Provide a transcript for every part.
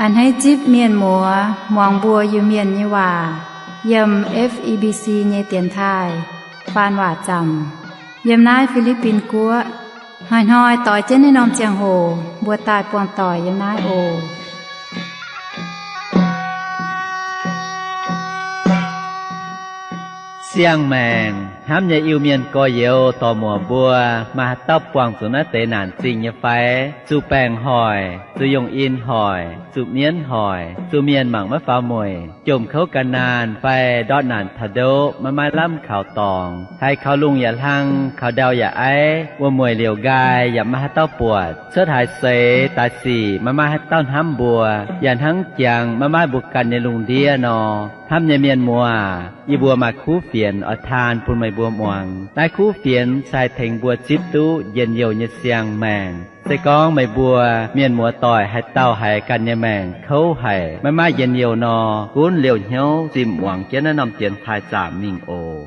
A'hneiv zipv mienh muoz muangx mbuo Iu-Mienh nyei waac yiem F E B C nyei dienx taaih faan waac zaamc yiem naaiv Fi^li^bin Guoqv. Hnoi-hnoi doix jienv naaiv norm ziangh hoc mbuo daaih buangh doic yiem naaiv oc. Siang-maengc hnamv nyei Iu-Mienh gorx-youz dorc-muoc mbuo, maaih haaix dauh buangh zuqc naaiv deix naanc zingh nyei fai? Zuqc baengc hoic, zuqc yongh in hoic, zuqc mienv hoic, zuqc mienh mangc maiv faaux mueic, jomc kouv gan naanh fai ndortv naanc taux ndoqv maiv maaih lamh kaux dorngx, haiz kaux lungh yaac hlang, kaux ndau yaac aiv, wuom-mueic liouc nqaai yaac maiv maaih haaix dauh buatc, cuotv haaix seix daaih sic maiv maaih haaix dauh hnamv mbuo, yaac hnangv jangx maiv maaih mbuo ganh nyei lungh ndiev nor. Hnamv nyei mienh muoz, yie mbuo maaih kuv fienx oix taan bun meih mbuo muangx. Naaiv kuv fienx se haih tengx mbuo zipv duqv njien-youh nyei siang-maengc. Se gorngv meih mbuo mienh muoz doic haaix dauh haiz ganh nyei maengc kouv haic, maiv maaih njien-youh nor, gunv liouh hnyouv zimh muangx jienv naaiv norm dienx taaih zaamc mingh oc.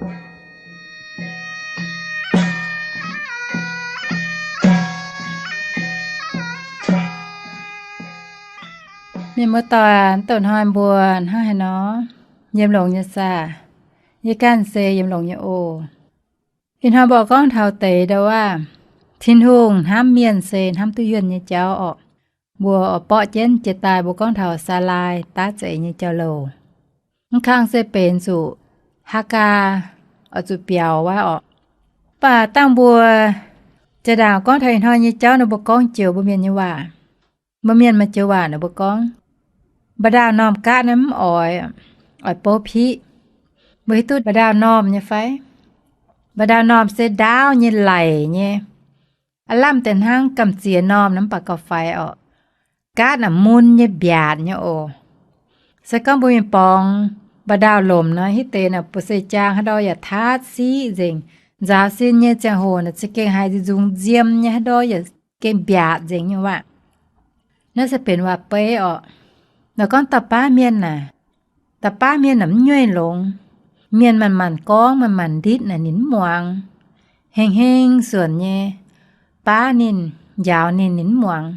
Mienh muoz doic, douc hnoi mbuo hnangv haaix nor? Yiem longx nyei saah? Yie ganh se yiem longx nyei oc. Ih hnoi mbuo gorngv taux deix ndau wuov, Tin-Hungh hnamv mienh se hnamv duqv yuonh nyei jauv orqc. Mbuo oix borqv jienv jiex daaih mbuo gorngv taux Saalaai daav za'eix nyei jauv-louc. Mv kang se benx zuqc Haagaa oix zuqc biaux wuov orqc. Mv baac dangh mbuo jaa-ndaangc gorngv taux ih hnoi nyei jauv nor, mbuo gorngv joux mbuo mienh nyei waac. Mbuo mienh maaih joux waac nor mbuo gorngv, mba'ndaauh normh gaatv naaiv mv oix, oix bouv piqv. Mbuo hiuv duqv mba'ndaauh normh nyei fai? Mba'ndaauh normh se ndaauv nyei, laic nyei, aav lamh deix hnangv gamh ziex normh naaiv mv baac gauh faix orqc. Gaatv naaic mun nyei, mbiaatc nyei oc. Se gorngv mbuo mingh borngz mba'ndaauh lomc nor, hitv deix naaic buoz seix jaang haaix ndau yaac taatv siqv nzengc. Nzaaux sin nyei ziangh hoc naaic za'gengh haiz nzungx nziem nyei, haaix ndau yaac gengh mbiaatc nzengc nyei waac. Naaiv se benx waac-beiv orqc. Nor gorngv dauh baav mienh naaic, dauh baav mienh naaic mv nyueiz longx. Mienh manc-manc gorngv, manc-manc nditv naaic ninh mv muangx. Heng-heng suonc nyei, baav ninh, njaaux ninh, ninh mv muangx.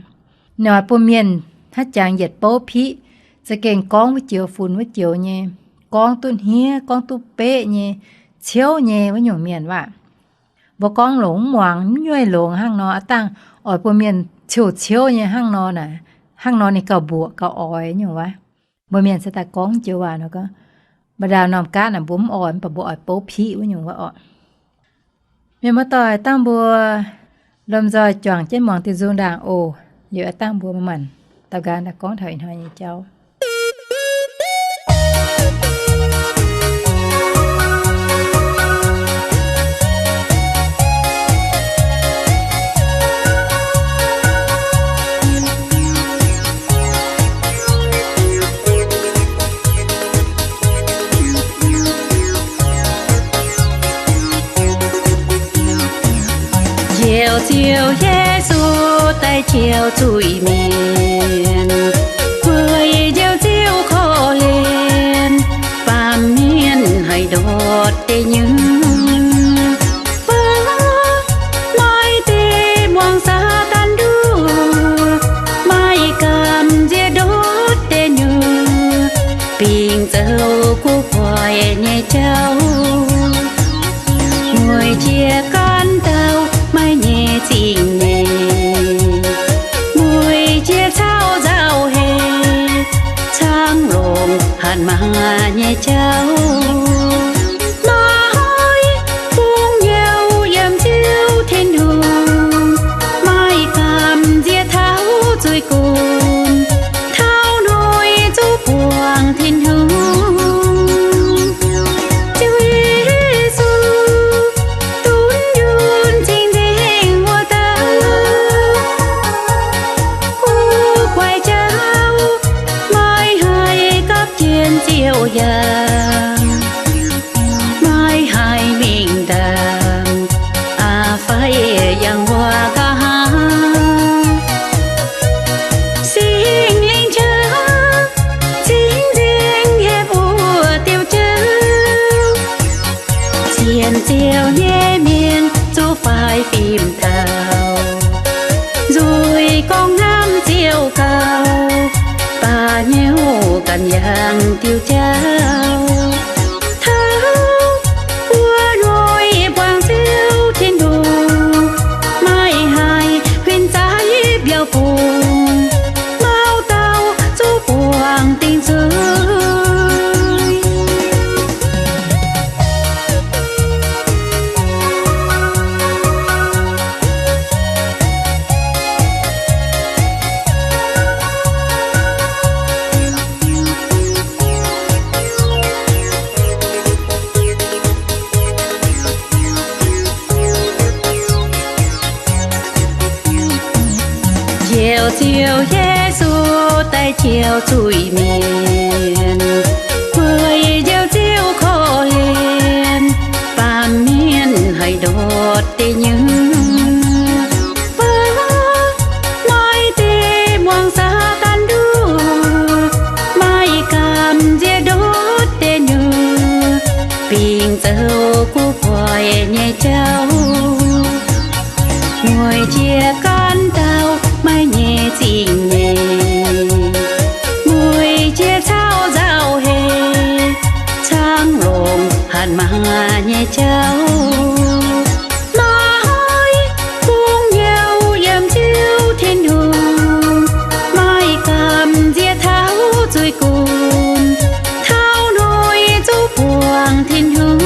Ninh oix bun mienh hnangv jangx yietc bouv piqv, za'gengh gorngv wuov joux funx wuov joux nyei, gorngv duqv hniev, gorngv duqv beqv nyei, ciouv nyei wuov nyungc mienh waac. Mbuo gorngv longx mv muangx, mv nyueiz longx hnangv nor, aav dangh oix bun mienh ciouv-ciouv nyei hnangv nor naaic, hnangv nor ninh gauh mbuoqc gauh oix nyungc wuov. Mbuo mienh se daaih gorngv joux waac nor gorngv, mba'ndaauh normh gaatv naaic mbuo mv oix, mv baac mbuo oix bouv piqv wuov nyungc wuov orqc. Mienh muoz-doic, dangh mbuo lomh nzoih juangc jienv muangx diuh nzung ndaangc oc. Liuz aav dangh mbuo manc-manc daux nqaang daaih gorngv taux ih hnoi nyei jauv. Njoux Ziouv Yesu daaih njoux zuiz-mienh, weic njoux Ziouv korv-lienh baamh mienh haih ndortv deic nyuoqc. Maiv deix muangx Saadaan nduov, maaih gamh nziex ndortv deic nyuoqc, bingx zoux guv buatc nyei jauv. Mueic jiex gaanv dauh maiv nyei zingh nyeic, mueic jiex caux nzauh heix, caangv longc hatc maaz nyei jauv. Maaih bung hnyouv yiem Ziouv Tin-Hungh, maaih gamh nziex taux zuiz-gunv, taux noic zuqc buangh Tin-Hungh. Ziouv Yesu dunv yunh cing-nzengc wuov dauh, guv guaix jauv maiv haih gapv jien ziouc yangh, maiv haih mingh ndaangc, aa fai yangh wuov nqa'haav. Singx Lingh qangx cing-nzengc hepv wuov diuh jauv, sienx Ziouv nyei mienh zuqc faix fim taux nzuih gorngv hnamv Ziouv gauh baac ganh yangh diuh jauv. Taux wuov hnoi buangh Ziouv Tin-Hungh, maaih haic huin zaaix mbiauz fungc, mauv dauh zuqc buangh dingc zuiz. Njoux Ziouv Yesu daaih joux zuiz-mienh, weic njoux Ziouv korv-lienh baamh mienh haih ndortv deic nyuoqc. Maiv deix muangx Saadaan nduov, maiv gamh nziex ndortv deic nyuoqc, bingx zoux guv buoic nyei jauv. Mueic jiex ganh dauh maiv nyei zingh nyeic, mueic jiex caux nzauh heix, caangv longc hatc maaz nyei jauv. Maiv bungx hnyouv yiem Ziouv Tin-Hungh, maiv gamh nziex taux zuiz-gunv, taux hnoi zuqc buangh Tin-Hungh.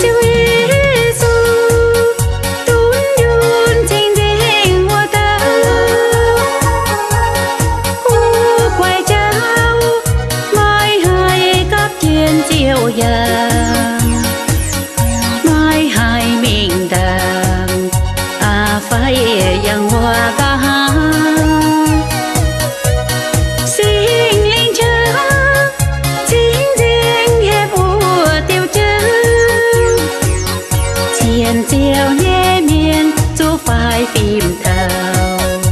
Ziouv Yesu, dunv yunc cing-nzengc wuov dauh, guv buoic jauv, maiv haih gapv jienv Ziouv yangh, maiv haih mingh ndaangc, aa, fai yangh wuov nqa'haav. Singx Lingh qangx cing-nzengc hepc wuov diuh jauv, cien Ziouv nyei mienh zuqc faix fim taux,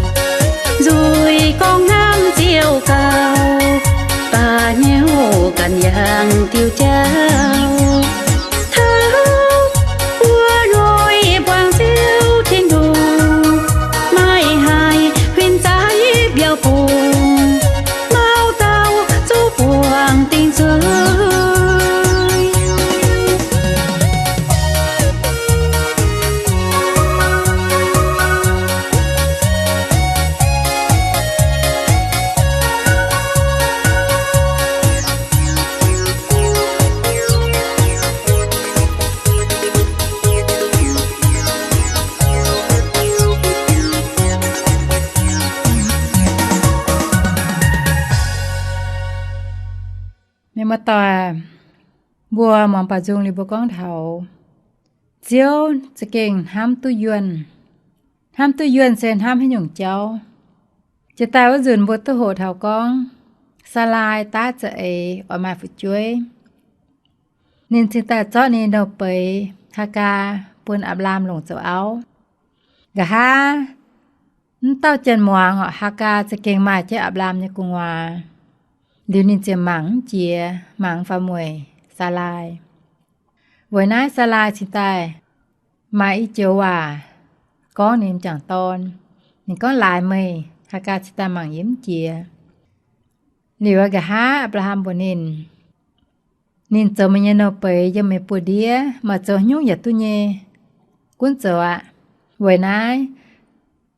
nzuih gorngv hnamv Ziouv gauh, baac hnyouv ganh yangh diuh jauv. Taux wuov hnoi buangh Ziouv Tin-Hungh, maiv haih huin zaaix mbiauz fungc, mauv dauh zuqc buangh dingc zuiz. Mienh muoz-doic, mbuo muangx baaux nzung liuz mbuo gorngv taux Ziouv za'gengh hnamv duqv yuonh. Hnamv duqv yuonh se hnamv haaix nyungc jauv? Jiex daaih wuov nzunc mbuo duqv hoqc taux gorngv Saalaai daav za'eix oix maaih fu'jueiv. Ninh cingx daaih zorqv ninh nouh beiz Haagaa bun Apc^laam longc zoux auv. Nqa'haav mv dauh janx-muangz orqc, Haagaa za'gengh maaih jienv Apc^laam nyei gu'nguaaz. Liuz ninh ziouc mangc mv jiex, mangc faaux mueic Saalaai. Weic naaiv Saalaai cingx daaih maaih i joux waac gorngv ninh m'jangc dorn. Ninh gorngv, Laaix meih. Haagaa cingx daaih mangc yie mv jiex. Liuz nqa'haav Apc^laa^ham mbuox ninh, ninh zoux meih nyei nouh beiz yiem meih buoz-ndiev, maaih zoux haaix nyungc yaac duqv nyei. Gunv zoux aqv. Weic naaiv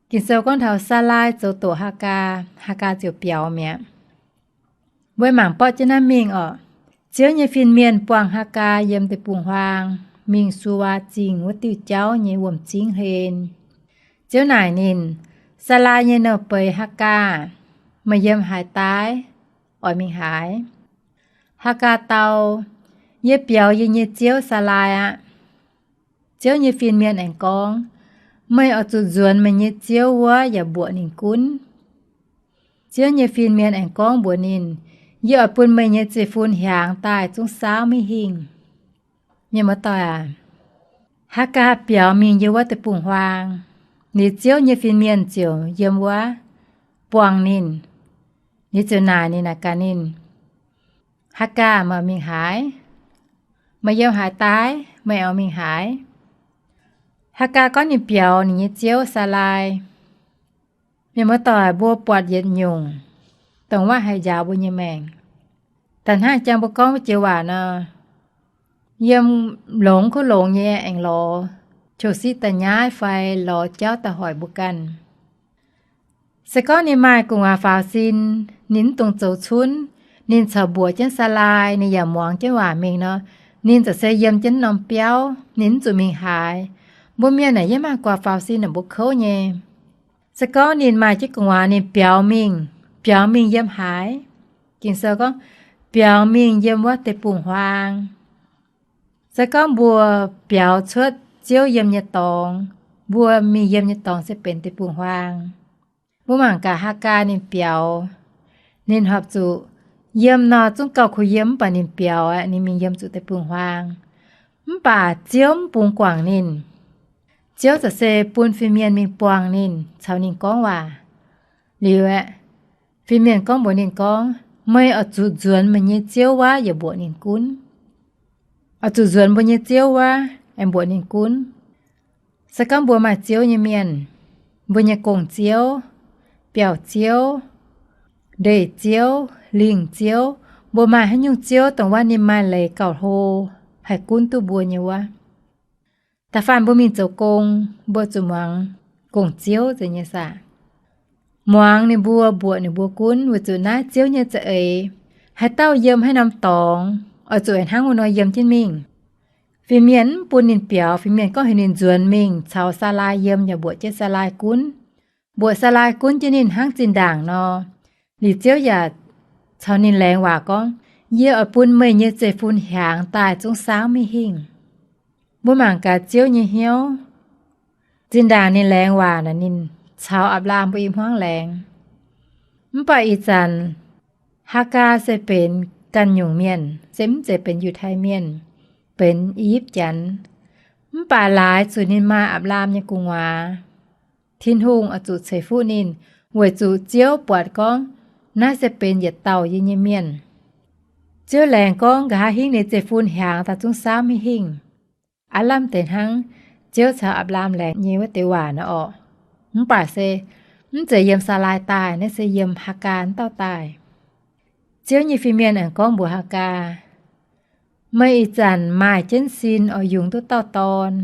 Ging-Sou gorngv taux Saalaai zoux doqc Haagaa, Haagaa ziouc biaux mi'aqv. Mbuo mangc borqv jienv naaiv mingh orqc. Ziouv nyei fin-mienh buangh Haagaa yiem deic-bung-huaang mingh Suwaa Zingh wuov diuh jauv nyei wuom-zingv hlen. Ziouv naaic ninh, Saalaai nyei nouh beiz Haagaa, meih yiem haaix daaih? Oix mingh haaix? Haagaa dau, Yie biaux yie nyei ziouv Saalaai aqv. Ziouv nyei fin-mienh aengx gorngv, Meih oix zuqc nzuonx meih nyei ziouv wuov yaac mbuoqc ninh gunv. Ziouv nyei fin-mienh aengx gorngv mbuox ninh, Yie oix bun meih nyei zeiv-fun hiaangx daaih zungv saauv maiv hingh. Mienh muoz-doic aac, Haagaa biaux mingh yiem wuov deic-bung-huaang, liuz Ziouv nyei fin-mienh ziouc yiem wuov buangh ninh. Liuz ziouc naaic ninh, naaic gaax ninh, Haagaa, meih mingh haaix? Meih yiem haaix daaih? Meih oix mingh haaix? Haagaa gorngv ninh biaux ninh nyei ziouv Saalaai. Mienh muoz-doic, mbuo buatc yietc nyungc dongh waac haih njaaux mbuo nyei maengc. Da'hnangv jang mbuo gorngv wuov joux waac nor, yiem longx kuv longx nyei aengx lorz, qouc siqv da'nyaiv fai lorz jauv da'hoic mbuo ganh. Se gorngv ninh maaih gu'nguaaz faaux sin, ninh mv dungx zoux cunv, ninh corc mbuoqc jienv saa laai, ninh yaac muangx jienv waac mingh nor, ninh ziouc se yiem jienv norm biauv, ninh mv zuqc mingh haaix. Mbuo mienh naaic yiem maaih guaax faaux sin naaic mbuo kouv nyei. Se gorngv ninh maaih jienv gu'nguaaz ninh biaux mingh, biaux mingh yiem haaix? Ging-Sou gorngv, biaux mingh yiem wuov deic-bung-huaang. Se gorngv mbuo biaux cuotv Ziouv yiem nyei dorngx, mbuo mingh yiem nyei dorngx se benx deic-bung-huaang. Mbuo mangc gaax Haagaa ninh biaux, ninh horpc zuqc yiem nor zungv gauh kuh yiem, mv baac ninh biaux aqv, ninh mingh yiem zuqc deic-bung-huaang. Mv baac Ziouv mv bungx guangc ninh. Ziouv za'gengh bun fin-mienh mingh buangh ninh, caux ninh gorngv waac. Liuz aeqv, fin-mienh gorngv mbuox ninh gorngv, meih oix zuqc nzuonx meih nyei ziouv wuov yaac mbuoqc ninh gunv. Oix zuqc nzuonx mbuo nyei ziouv wuov aengx mbuoqc ninh gunv. Se gorngv mbuo maaih ziouv nyei mienh, mbuo nyei gong-ziouv, biauv-ziouv, ndeic-ziouv, lingh ziouv, mbuo maaih haaix nyungc ziouv dongh wuov ninh maaih leiz gauh hlo, haih gunv duqv mbuo nyei wuov. Da'faanh mbuo mingh zoux gong, mbuo zuqc muangx gong-ziouv nyei saah. Muangx ninh mbuo, mbuoqc ninh mbuo gunv, weic zuqc naaiv ziouv nyei za'eix, haaix dauh yiem haaix norm dorngx, oix zuqc hnangv wuov nor yiem jienv mingh. Fin-mienh mv bun ninh biaux, fin-mienh gorngv heuc ninh nzuonx mingh caux Saalai yiem yaac mbuoqc jienv Saalai gunv. Mbuoqc Saalai gunv jienv ninh hnangv zinh ndaangc nor. Liuz Ziouv yaac caux ninh laengz waac gorngv, yie oix bun meih nyei zeiv-fun hiaangx daaih zungv saauv maiv hingh. Mbuo mangc gaax Ziouv nyei hnyouv. Zinh ndaangc ninh laengz waac naaic, ninh caux Apc^laam mbuo i hmuangv laengz. Mv baac ih zanc Haagaa se benx ganh nyungc mienh, se mv zeiz benx Yiutai Mienh, benx I^yipv Janx. Mv baac laaix zuqc ninh maaih Apc^laam nyei gu'nguaaz, Tin-Hungh oix zuqc ceix fuqv ninh, weic zuqc Ziouv buatc gorngv naaiv se benx yietc dauh yie nyei mienh. Ziouv laengz gorngv nqa'haav hingv ninh zeiv-fun hiaangx daaih zungv saauv maiv hingh. Aav lamh deix hnangv Ziouv caux Apc^laam laengz nyei wuov deix waac nor orqc. Mv baac se mv zeiz yiem Saalai daaih, naaiv se yiem Haagaa dauh daaih. Ziouv nyei fin-mienh aengx gorngv mbuox Haagaa, meih ih zanc maaih jienv sin oix yungz duqv dauh dorn.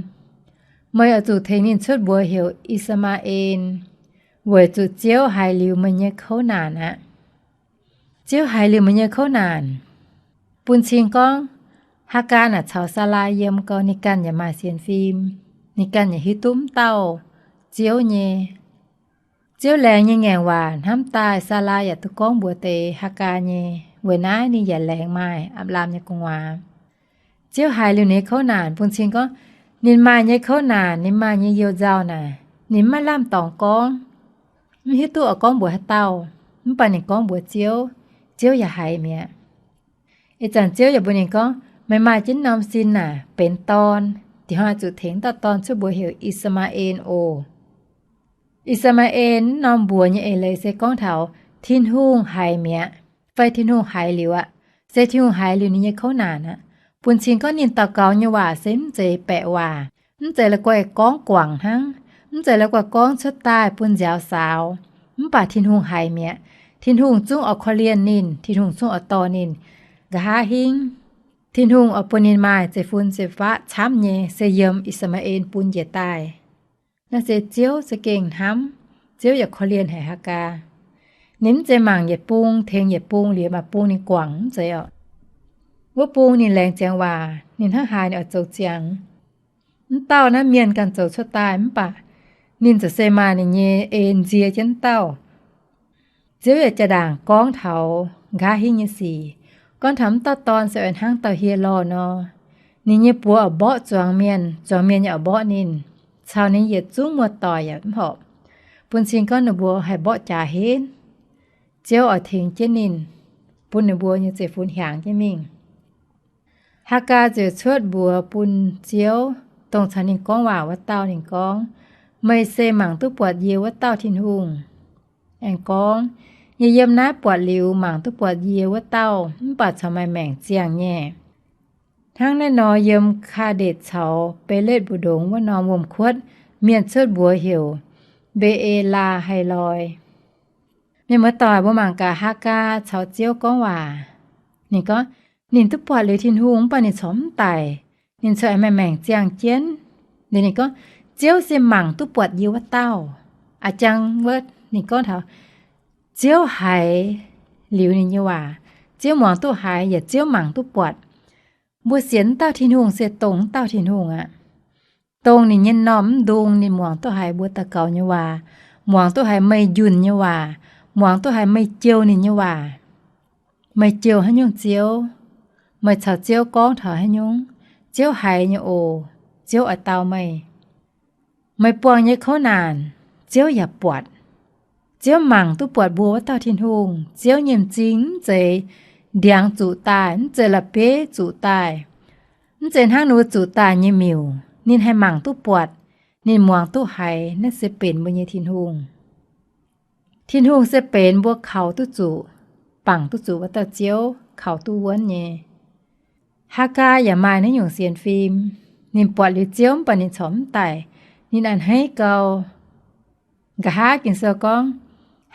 Meih oix zuqc tengx ninh cuotv mbuox heuc I^saa^maa^en, weic zuqc Ziouv haiz liuz meih nyei kouv naanc aqv. Ziouv haiz liuz meih nyei kouv naanc, bun cing gorngv Haagaa naaic caux Saalai yiem gau, ninh ganh yaac maaih sienx fim, ninh ganh yaac hiuv duqv mv dauh Ziouv nyei. Ziouv laengz nyei ngaengc waac hnamv daaih, Saalai yaac duqv gorngv mbuox deix Haagaa nyei. Weic naaiv ninh yaac laengz maaih Apc^laam nyei gu'nguaaz. Ziouv haiz liuz ninh nyei kouv naanc, bun cing gorngv ninh maaih nyei kouv naanc, ninh maaih nyei you-nzauh naaic, ninh maiv lamh dorngx gorngv, mv hiuv duqv oix gorngv mbuox haaix dauh. Mv baac ninh gorngv mbuox Ziouv, Ziouv yaac haiz mi'aqv. Ih zanc Ziouv yaac mbuox ninh gorngv, meih maaih jienv norm sin naaic benx dorn, diex hnoi zuqc tengx dauh dorn cuotv mbuox heuc I^saa^maa^en oc. I^saa^maa^en norm mbuox nyei eix leiz se gorngv taux Tin-Hungh haiz mi'aqv, fai Tin-Hungh haiz liuz aqv, se Tin-Hungh haiz liuz ninh nyei kouv naanc aqv. Bun cing gorngv ninh daux gaux nyei waac se mv zeiz baeqc waac, mv zeiz la'guaih gorngv guangc hnangv, mv zeiz la'guaih gorngv cuotv daaih bun nziaaux saaux. Mv baac Tin-Hungh haiz mi'aqv. Tin-Hungh zungv oix korv-lienh ninh, Tin-Hungh zungv oix dorh ninh. Nqa'haav hingv Tin-Hungh oix bun ninh maaih zeiv-fun zeiv-faqv camv nyei se yiem I^saa^maa^en bun njiec daaih. Naaiv se Ziouv za'gengh hnamv. Ziouv yaac korv-lienh haic Haagaa. Ninh mv zeiz mangc yietc bung tengx yietc bung liuz maaih bung ninh guangc, mv zeiz orqc. Wuov bung ninh laengz ziangx waac, ninh hnangv haaix ninh oix zoux ziangx. Mv dauh naaiv mienh ganh zoux cuotv daaih, mv baac ninh ziouc se maaih ninh nyei en nzie jienv dauh. Ziouv yaac jaa-ndaangc gorngv taux nqa'haav hingv nyei sic, gorngv taux mv dauh dorn se oix hnangv dauh hieh lorh nor. Ninh nyei buoz oix mborqv zuangx mienh, zuangx mienh yaac oix mborqv ninh, caux ninh yietc zungv muoz-doic yaac mv horpc. Bun cing gorngv ninh mbuo haih mborqv jaax henv. Ziouv oix tengx jienv ninh, bun ninh mbuo nyei zeiv-fun hiaangx jienv mingh. Haagaa ziouc cuotv mbuox bun Ziouv, dongh caux ninh gorngv waac wuov dauh, ninh gorngv, meih se mangc duqv buatc yie wuov dauh Tin-Hungh. Aengx gorngv, yie yiem naaiv buatc liuz mangc duqv buatc yie wuov dauh, mv baac corc maaih maengc ziangh nyei. Hnangv naaiv nor, yiem Kaa^ndetc caux Beletv mbu'ndongx wuov norm wuom-kuotv, mienh cuotv mbuox heuc Mbe^e^laa^hai^loi. Mienh muoz-doic, mbuo mangc gaax Haagaa caux Ziouv gorngv waac. Ninh gorngv, ninh duqv buatc liuz Tin-Hungh mv baac ninh corc mv daic. Ninh corc aengx maengc maengc ziangh jienv. Liuz ninh gorngv, Ziouv se mangc duqv buatc yie wuov dauh. A'jang wuov ninh gorngv taux Ziouv haiz liuz ninh nyei waac. Ziouv muangx duqv haiz yaac Ziouv mangc duqv buatc. Mbuo sienx wuov dauh Tin-Hungh se dongh wuov dauh Tin-Hungh aqv. Dongh ninh nyei m'normh m'ndung ninh muangx duqv haiz mbuo daux gaux nyei waac, muangx duqv haiz meih njunh nyei waac, muangx duqv haiz meih jouh ninh nyei waac. Meih jouh haaix nyungc Ziouv? Meih caux Ziouv gorngv taux haaix nyungc? Ziouv haiz nyei oc. Ziouv oix dau meih. Meih buangh nyei kouv naanc, Ziouv yaac buatc. Ziouv mangc duqv buatc mbuo wuov dauh Tin-Hungh. Ziouv nyei m'zing mv zeiz ndiangx zuqc daaih, mv zeiz la'bieiv zuqc daaih, mv zeiz hnangv ninh mbuo zuqc daaih nyei miuc. Ninh haih mangc duqv buatc, ninh muangx duqv haiz. Naaiv se benx mbuo nyei Tin-Hungh. Tin-Hungh se benx mbuo kaux duqv zuqc, bangc duqv zuqc wuov dauh Ziouv, kaux duqv wuonv nyei. Haagaa yaac maaih naaiv nyungc sienx fim. Ninh buatc liuz Ziouv mv baac ninh corc mv daic. Ninh a'hneiv gau. Nqa'haav Ging-Sou gorngv,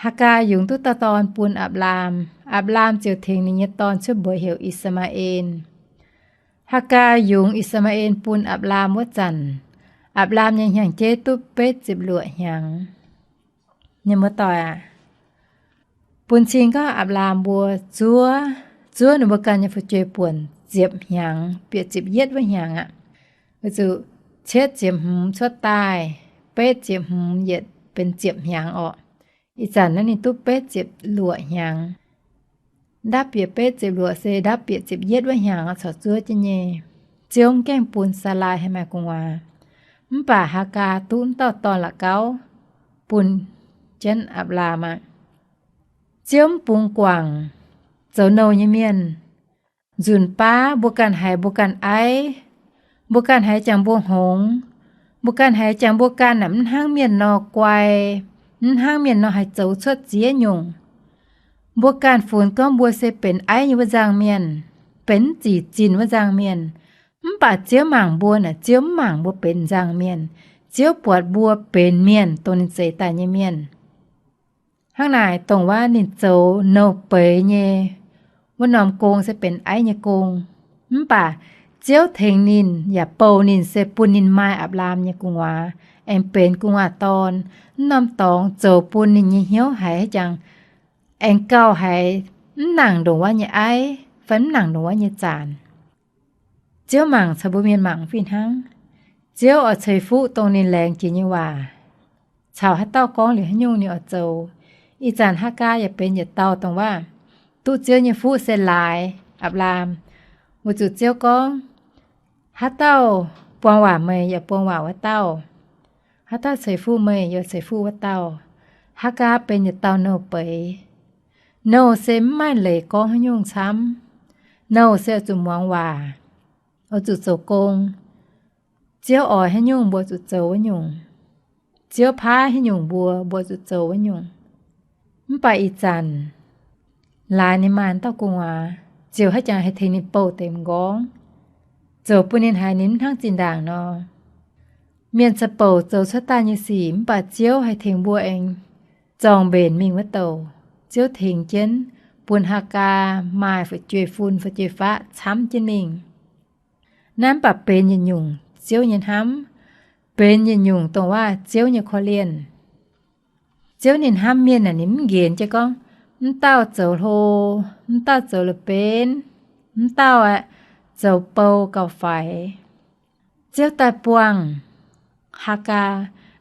Haagaa yungz duqv dauh dorn bun Apc^laam. Apc^laam ziouc tengx ninh nyei dorn cuotv mbuox heuc I^saa^maa^en. Haagaa yungz I^saa^maa^en bun Apc^laam wuov zanc, Apc^laam nyei hnyangx-jeiv duqv betv ziepc luoqc hnyangx. Mienh muoz-doic aac, bun cing gorngv Apc^laam mbuo zuov, zuov ninh mbuo ganh nyei fu'jueiv buonc ziepc hnyangx, bieqc ziepc yietv wuov hnyangx aqv. Weic zuqc cietv ziepc hmz cuotv daaih, betv ziepc hmz yietc benx ziepc hnyangx orqc. Ih zanc naaiv ninh duqv betv ziepc luoqc hnyangx. Ndapv bieqc betv ziepc luoqc se ndapv bieqc ziepc yietv wuov hnyangx corc zuov jienv nyei. Ziouv mv gaengh bun Saalaai haih maaih gu'nguaaz. Mv baac Haagaa duqv wuov dauh dorn la'gauv bun jienv Apc^laam aqv. Ziouv mv bungx guangc zoux nouh nyei mienh. Nzunc baav mbuo ganh haiz mbuo ganh aiv, mbuo ganh haiz jangx mbuo hngongx, mbuo ganh haiz jangx mbuo ganh aac mv hnangv mienh nor guai, mv hnangv mienh nor haih zoux cuotv ziex nyungc. Mbuo ganh funx gorngv mbuo se benx aiv nyei wuov nzangc mienh, benx mv zic zinh wuov nzangc mienh. Mv baac Ziouv mangc mbuo naaic, Ziouv mv mangc mbuo benx nzangc mienh. Ziouv buatc mbuo benx mienh, dongh ninh zeix daaih nyei mienh. Hnangv naaic, dongh wuov ninh zoux nouh beiz nyei wuov norm gong se benx aiv nyei gong. Mv baac Ziouv tengx ninh yaac bouh ninh se bun ninh maaih Apc^laam nyei gu'nguaaz, aengx benx gu'nguaaz-dorn. Mv norm dorngx zoux bun ninh nyei hnyouv haiz jangx aengx gauh haiz mv nangc ndongc wuov nyei aiv fai mv nangc ndongc wuov nyei zanc. Ziouv mangc caux mbuo mienh mangc fih hnangv. Ziouv oix ceix fuqv dongh ninh laengz jiex nyei waac, caux haaix dauh gorngv liuz haaix nyungc ninh oix zoux. Ih zanc Haagaa yaac benx yietc dauh dongh wuov duqv Ziouv nyei fuqv se laaix Apc^laam, weic zuqc Ziouv gorngv, haaix dauh buang waac meih yaac buang waac wuov dauh, haaix dauh ceix fuqv meih yaac ceix fuqv wuov dauh. Haagaa benx yietc dauh nouh beiz. Nouh se mv maaih leiz gorngv haaix nyungc camv. Nouh se oix zuqc muangx waac, oix zuqc zoux gong. Ziouv oix haaix nyungc mbuo zuqc zoux wuov nyungc. Ziouv paaiv haaix nyungc mbuo, mbuo zuqc zoux wuov nyungc. Mv baac ih zanc laaix ninh maaih dauh gu'nguaaz, ziouc haiz jangx haih tengx ninh bouh deix m'nqorngv, zoux bun ninh haiz ninh mv hnangv zinh ndaangc nor. Mienh ca'bouc zoux cuotv daaih nyei sic mv baac Ziouv haih tengx mbuo aengx zorng mbenc mingh wuov douc. Ziouv tengx jienv bun Haagaa maaih fu'jueiv-fun fu'jueiv-faqv camv jienv mingh. Naaiv mv baac benx yietc nyungc Ziouv nyei hnamv, benx yietc nyungc dongh wuov Ziouv nyei korv-lienh. Ziouv ninh hnamv mienh naaic ninh mv nqenx jienv gorngv, mv dauh zoux hlo, mv dauh zoux la'benv, mv dauh aeqv, zoux bou gauh faix. Ziouv daaih buangh Haagaa,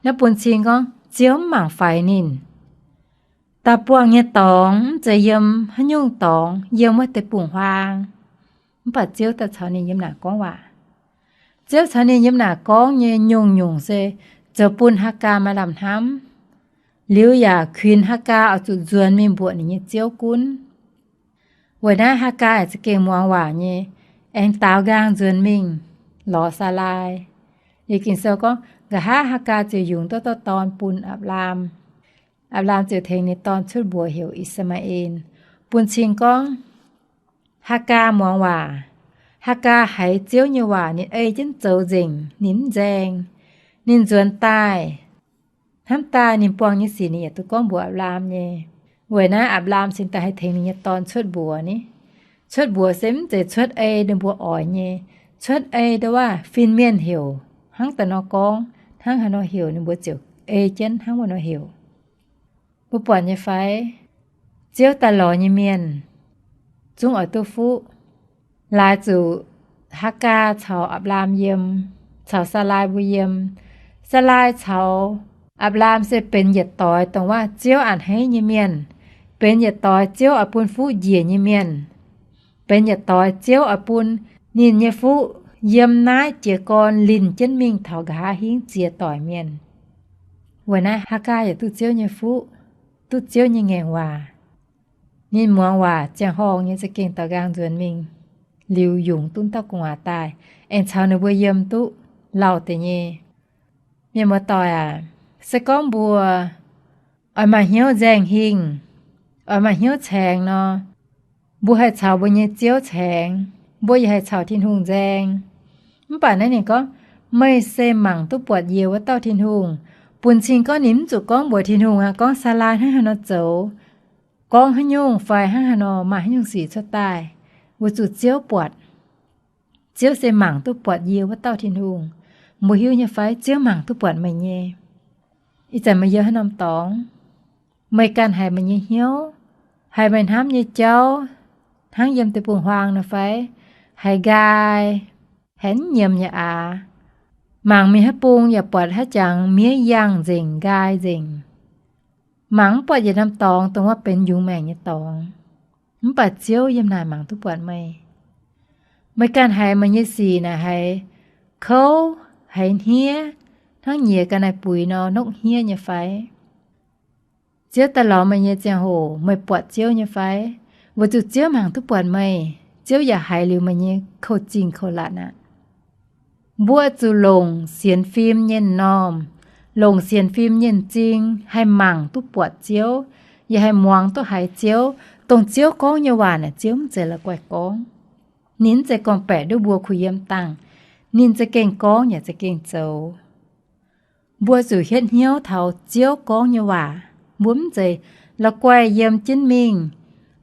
naaiv bun cing gorngv Ziouv mv mangc faix ninh. Daaih buangh nyei dorngx mv zeiz yiem haaix nyungc dorngx, yiem wuov deic-bung-huaang. Mv baac Ziouv daaih caux ninh yiem naaic gorngv waac. Ziouv caux ninh yiem naaic gorngv nyei nyungc-nyungc se zoux bun Haagaa maaih lamh hnamv, liuz yaac kuinx Haagaa oix zuqc nzuonx mingh mbuoqc ninh nyei ziouv gunv. Weic naaiv Haagaa za'gengh muangx waac nyei, aengx daaux nqaang nzuonx mingh lorz Saalaai. Liuz Ging-Sou gorngv, nqa'haav Haagaa ziouc yungz duqv dauh dorn bun Apc^laam. Apc^laam ziouc tengx ninh dorn cuotv mbuox heuc I^saa^maa^en. Bun cing gorngv Haagaa muangx waac. Haagaa haiz Ziouv nyei waac, ninh ei jienv zoux nzengc, ninh mv nzaeng. Ninh nzuonx daaih, hnamv daaih ninh buangh nyei sic ninh yaac duqv gorngv mbuox Apc^laam nyei. Weic naaiv Apc^laam cingx daaih haih tengx ninh nyei dorn cuotv mbuox ni. Cuotv mbuox se mv zeiz cuotv ei ninh mbuo oix nyei. Cuotv ei ndo waac fin-mienh heuc hnangv daaih nor gorngv, hnangv haaix nor heuc ninh mbuo ziouc ei jienv hnangv wuov nor heuc. Mbuo buatc nyei fai? Ziouv daaih lorz nyei mienh zungv oix duqv fuqv. Laaix zuqc Haagaa caux Apc^laam yiem, caux Saalaai mbuo yiem. Saalaai caux Apc^laam se benx yietc doix dongh waac Ziouv a'hneiv nyei mienh, benx yietc doix Ziouv oix bun fuqv njiec nyei mienh, benx yietc doix Ziouv oix bun ninh nyei fuqv yiem naaiv jiez gorn linh jienv mingh taux nqa'haav hingv ziex doic mienh. Weic naaiv Haagaa yaac duqv Ziouv nyei fuqv, duqv Ziouv nyei ngaengc waac. Ninh muangx waac ziangh horngh nyei za'gengh daux nqaang nzuonx mingh, liuz yungz duqv dauh gu'nguaaz daaih, aengx caux ninh mbuo yiem duqv lauh deix nyei. Mienh muoz-doic aac, se gorngv mbuo oix maaih hnyouv nzaeng hingh, oix maaih hnyouv caengx nor, mbuo haih caux mbuo nyei Ziouv caengx, mbuo yaac haih caux Tin-Hungh nzaeng. Mv baac naaiv ninh gorngv, meih se mangc duqv buatc yie wuov dauh Tin-Hungh. Bun cing gorngv ninh mv zuqc gorngv mbuox Tin-Hungh aqv, gorngv Saalaai hnangv haaix nor zoux, gorngv haaix nyungc fai hnangv haaix nor maaih haaix nyungc sic cuotv daaih, weic zuqc Ziouv buatc. Ziouv se mangc duqv buatc yie wuov dauh Tin-Hungh. Mbuo hiuv nyei fai? Ziouv mangc duqv buatc meih nyei. Ih zanc meih yiem haaix norm dorngx, meih ganh haiz meih nyei hnyouv, haiz meih hnamv nyei jauv hnangv yiem deic-bung-huaang nor fai? Haiz nqaai, haiz mv nyiemc nyei aqv. Mangc mingh haaix bung yaac buatc haaix jangx miev yangh nzengc, nqaai nzengc. Mangc mv buatc yietc norm dorngx dongh wuov benx yungz maengc nyei dorngx. Mv baac Ziouv yiem naaic mangc duqv buatc meih. Meih ganh haiz meih nyei sic naaic haiz kouv, haiz hniev, hnangv nyiex ga'naaiv-buix nor nokv hniev nyei fai? Ziouv daaih lorz meih nyei ziangh hoc meih buatc Ziouv nyei fai? Weic zuqc Ziouv mangc duqv buatc meih, Ziouv yaac haiz liuz meih nyei kouv-zingh kouv-laatc aqv. Mbuo zuqc longc sienx fim nyei m'normh, longc sienx fim nyei m'zing haih mangc duqv buatc Ziouv, yaac haih muangx duqv haiz Ziouv. Dongh Ziouv gorngv nyei waac naaic, Ziouv mv zeiz la'guaih gorngv. Ninh mv zeiz gorngv-baeqc nduov mbuo kuh yiem dangh. Ninh za'gengh gorngv yaac za'gengh zoux. Mbuo zuqc hietv hnyouv taux Ziouv gorngv nyei waac. Mbuo mv zeiz la'guaih yiem jienv mingh,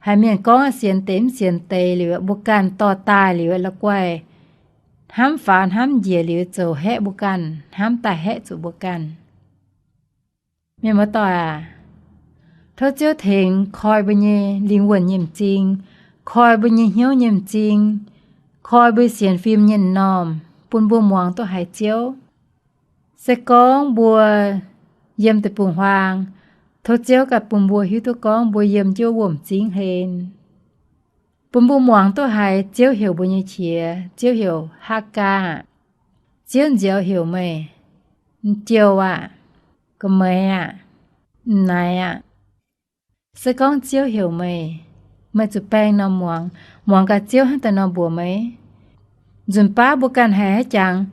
haiz mienh gorngv sienx deix mv sienx deix liuz, mbuo ganh dorh daaih liuz la'guaih hnamv faaux hnamv njiec liuz zoux haeqv mbuo ganh, hnamv daaih haeqv zuqc mbuo ganh. Mienh muoz-doic aac, tov Ziouv tengx koi mbuo nyei lingh wuonh nyei m'zing, koi mbuo nyei hnyouv nyei m'zing, koi mbuo sienx fim nyei m'normh, bun mbuo muangx duqv haiz Ziouv. Se gorngv mbuo yiem deic-bung-huaang, tov Ziouv ganh bun mbuo hiuv duqv gorngv mbuo yiem jienv wuom-zingv hlen. Bun mbuo muangx duqv haiz Ziouv heuc mbuo nyei qiex. Ziouv heuc Haagaa, Ziouv nziaaux heuc meih, m'jouh aah, ga'meix aah, m'naaic aah. Se gorngv Ziouv heuc meih, meih zuqc baeng norm muangx, muangx gaax Ziouv hnangv daaih nor mbuox meih. Nzunc baav mbuo ganh haiz haaix jangx,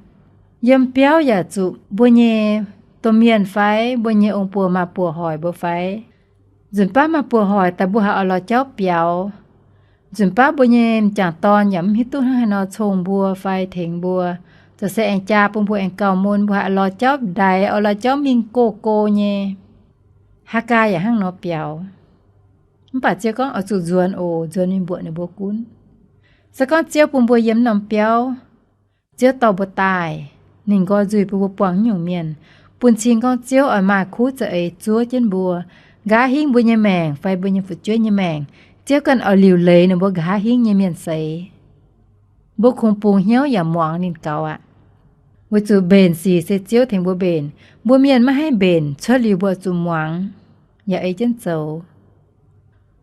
yiem biauv yaac zuqc mbuo nyei domh mienh fai mbuo nyei ong-buoz maa-buoz hoic mbuo fai? Nzunc baav maa-buoz hoic daaih mbuo haiz oix lorz jauv biaux. Nzunc baav mbuo nyei m'jangc dorn yaac mv hiuv duqv hnangv haaix nor cong mbuo fai tengx mbuo. Zoux se aengx jaa bun mbuo aengx gauh mun, mbuo haiz lorz jauv ndaix, oix lorz jauv mingh go go nyei. Haagaa yaac hnangv nor biaux. Mv baac Ziouv gorngv oix zuqc nzuonx oc, nzuonx mingh mbuoqc ninh mbuo gunv. Se gorngv Ziouv bun mbuo yiem norm biauv, Ziouv dorh mbuo daaih, ninh nqoi nzuih bun mbuo buangh nyungc mienh, bun cing gorngv Ziouv oix maaih kuv za'eix zuov jienv mbuo, nqa'haav hingv mbuo nyei maengc fai mbuo nyei fu'jueiv nyei maengc, Ziouv ganh oix liuc leiz ninh mbuo nqa'haav hingv nyei mienh seix. Mbuo kungx bungx hnyouv yaac muangx ninh gaux aqv. Weic zuqc mbenc sic se Ziouv tengx mbuo mbenc. Mbuo mienh maiv haih mbenc, cuotv liuz mbuo zuqc muangx, yaac ei jienv zoux.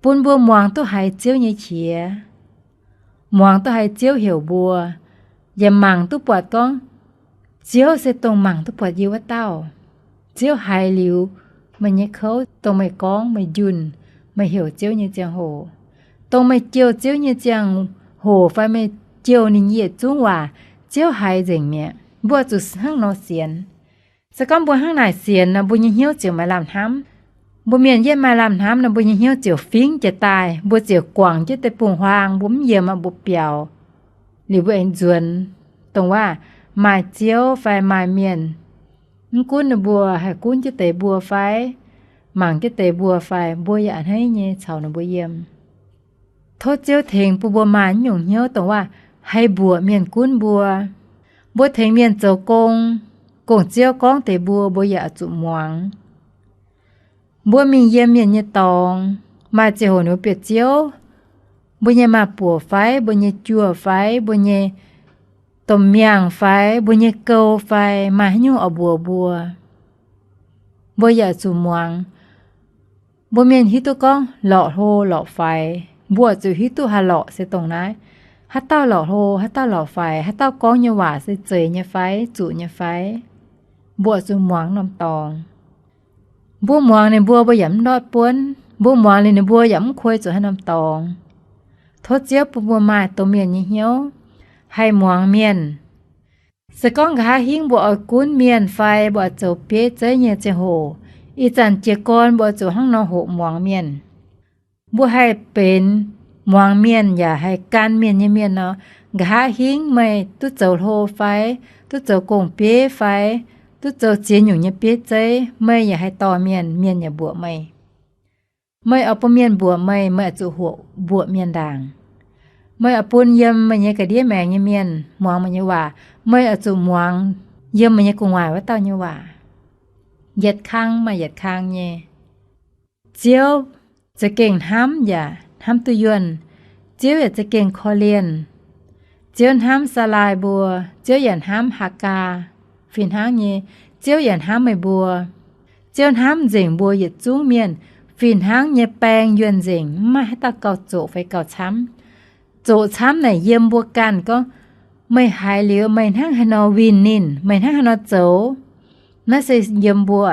Bun mbuo muangx duqv haiz Ziouv nyei qiex, muangx duqv haiz Ziouv heuc mbuo, yaac mangc duqv buatc gorngv, Ziouv se dongh mangc duqv buatc yie wuov dauh. Ziouv haiz liuz meih nyei kouv, dongh meih gorngv, meih njunh, meih heuc Ziouv nyei ziangh hoc, dongh meih jouh Ziouv nyei ziangh hoc fai meih jouh ninh yietc zungv waac, Ziouv haiz nzengc mi'aqv. Mbuo zuqc hnangv nor sienx. Se gorngv mbuo hnangv naaic sienx nor, mbuo nyei hnyouv ziouc maaih lamh hnamv. Mbuo mienh yietv maaih lamh hnamv nor, mbuo nyei hnyouv ziouc fingx jiez daaih, mbuo ziouc guangc jienv deic-bung-huaang, mbuo mv yiem, mbuo biaux. Liuz mbuo aengx nzuonx, dongh waac maaih Ziouv fai maaih mienh, mv gunv ninh mbuo haih gunv jienv deix mbuo fai, mangc jienv deix mbuo fai? Mbuo yaac a'hneiv nyei caux ninh mbuo yiem. Tov Ziouv tengx bun mbuo maaih nyungc hnyouv dongh waac haih mbuoqc mienh gunv mbuo. Mbuo tengx mienh zoux gong, gong-ziouv gorngv deix mbuo, mbuo yaac zuqc muangx. Mbuo mingh yiem mienh nyei dorngx, maaih ziangh hoc ninh mbuo bieqc ziouv, mbuo nyei maa-buoc fai, mbuo nyei juoh fai, mbuo nyei domh miangh fai, mbuo nyei gou fai, maaih haaix nyungc oix mbuox mbuo, mbuo yaac zuqc muangx. Mbuo mienh hiuv duqv gorngv lorqc hlo lorqc faix, mbuo zuqc hiuv duqv haaix lorqc se dongh naaiv. Haaix dauh lorqc hlo, haaix dauh lorqc faix, haaix dauh gorngv nyei waac se zeiz nyei fai, zuqc nyei fai, mbuo zuqc muangx norm dorngx. Mbuo muangx ninh mbuo, mbuo yaac mv ndortv buonv. Mbuo muangx liuz ninh mbuo yaac mv kuei zuqc haaix norm dorngx. Tov Ziouv bun mbuo maaih domh mienh nyei hnyouv, haih muangx mienh. Se gorngv nqa'haav hingv mbuo oix gunv mienh fai mbuo oix zoux bieiv zeiv nyei ziangh hoc, ih zanc jiez gorn mbuo oix zuqc hnangv nor hoqc muangx mienh. Mbuo haih benx muangx mienh yaac haih gan mienh nyei mienh nor, nqa'haav hingv meih duqv zoux hlo fai, duqv zoux gong-bieiv fai, duqv zoux ziex nyungc nyei bieiv zeiv, meih yaac haih dorh mienh, mienh yaac mbuoqc meih. Meih oix bun mienh mbuoqc meih, meih oix zuqc hoqc mbuoqc mienh ndaangc. Meih oix bun yiem meih nyei ga'ndiev maengx nyei mienh muangx meih nyei waac, meih oix zuqc muangx yiem meih nyei gu'nguaaic wuov dauh nyei waac. Yietc kang maaih yietc kang nyei. Ziouv za'gengh hnamv yaac hnamv duqv yuonh. Ziouv yaac za'gengh korv-lienh. Ziouv hnamv Saalai mbuo, Ziouv yaac hnamv Haagaa. Fih hnangv nyei, Ziouv yaac hnamv meih mbuo. Ziouv hnamv nzengc mbuo yietc zungv mienh. Fih hnangv nyei baeng yuonh nzengc, mv maaih haaix dauh gauh zoqc fai gauh camv. Zoqc camv naaic yiem mbuo ganh gorngv, meih haiz liuz meih hnangv haaix nor winh ninh, meih hnangv haaix nor zoux. Naaiv se yiem mbuo,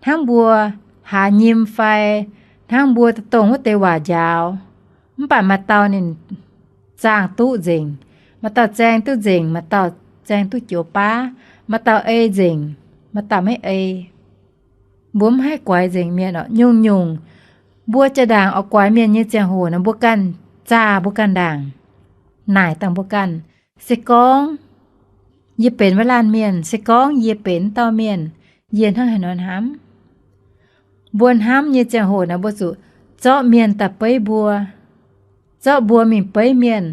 hnangv mbuo haaz nyim fai hnangv mbuo dongh wuov deix waac njaaux. Mv baac maaih dauh ninh zaangh duqv nzengc, maaih dauh zaeng duqv nzengc, maaih dauh zaeng duqv joux baav, maaih dauh ei nzengc, maaih dauh maiv ei. Mbuo mv haih guaix nzengc mienh orqc. Nyungc-nyungc mbuo jaa-ndaangc oix guaix mienh nyei ziangh hoc nor, mbuo ganh zaah mbuo ganh ndaangc, naaic dangh mbuo ganh. Se gorngv yie benx wuov laanh mienh, se gorngv yie benx wuov dauh mienh, yie hnangv haaix nor hnamv? Mbuo hnamv nyei ziangh hoc naaic mbuo zuqc zorqv mienh daaih beiv mbuo, zorqv mbuo mingh beiv mienh.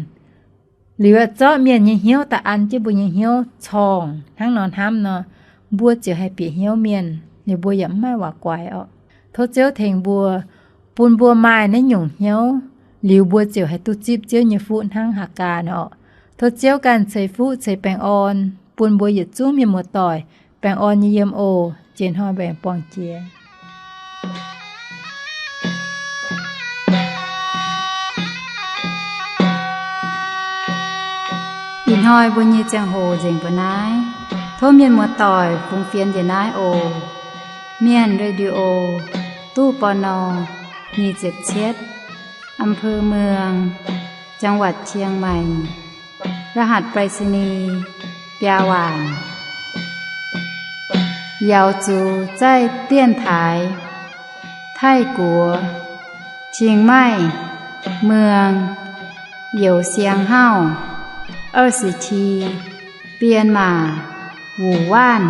Liuz aeqv, zorqv mienh nyei hnyouv daaih an jienv mbuo nyei hnyouv corngh hnangv nor hnamv nor, mbuo ziouc haih bieqc hnyouv mienh, liuz mbuo yaac mv maaih waac guaix orqc. Tov Ziouv tengx mbuo, bun mbuo maaih naaiv nyungc hnyouv, liuz mbuo ziouc haih duqv zipv Ziouv nyei fuqv hnangv Haagaa nor orqc. Tov Ziouv ganh ceix fuqv ceix baengh orn bun mbuo yietc zungv mienh muoz-doic, baengh orn nyei yiem oc. Jiex hnoi mbaengx buangh jiex. Ih hnoi mbuo nyei ziangh hoc nzengc mbuo naaiv. Tov mienh muoz-doic fungx fienx njiec naaiv oc. Mienh Radio, ตู้ ปณ. nyic ziepc cietv, อำเภอเมือง จังหวัดเชียงใหม่ รหัสไปรษณีย์ biaa waanc. เหยา族在电台 ไทกัว เชียงใหม่ เมือง หยวเซียงเฮ้า เอ้อสิที เปียนหม่า หมู่บ้าน